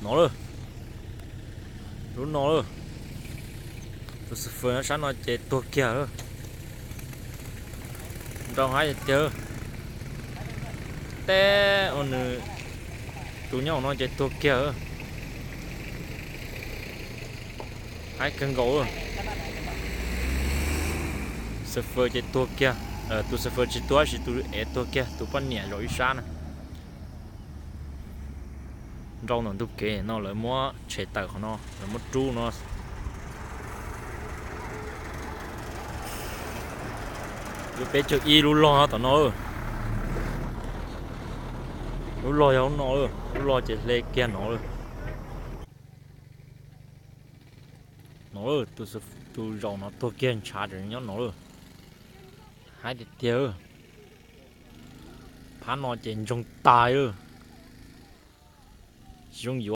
No lawm, lub no lawm. Tus xov fwj sab no ces tuag kiag lawm. Nrau haib tiag tiag. Teb ua nws, tus nyob hauv no ces tuag kiag. Haib kawg nkaus. Xov fwj ces tuag kiag. Tus xov fwj tsis tuag tab sis tus ev tuag kiag, tus poj niam zaum ib sab na. Nrau ntawm ntug kev no, lawv muab tshem tawm qhov no, lawv muab rub no. Lub peb caug ib lub log tom no. Lub log yog lub no, lub log ces hle kiag no lawm. No, tus zaum no tuag kiag ntshav tseem nyob no lawm. Haib tiag tiag. Phab no ces ntsoog tas lawm. Tsis zoo yuav.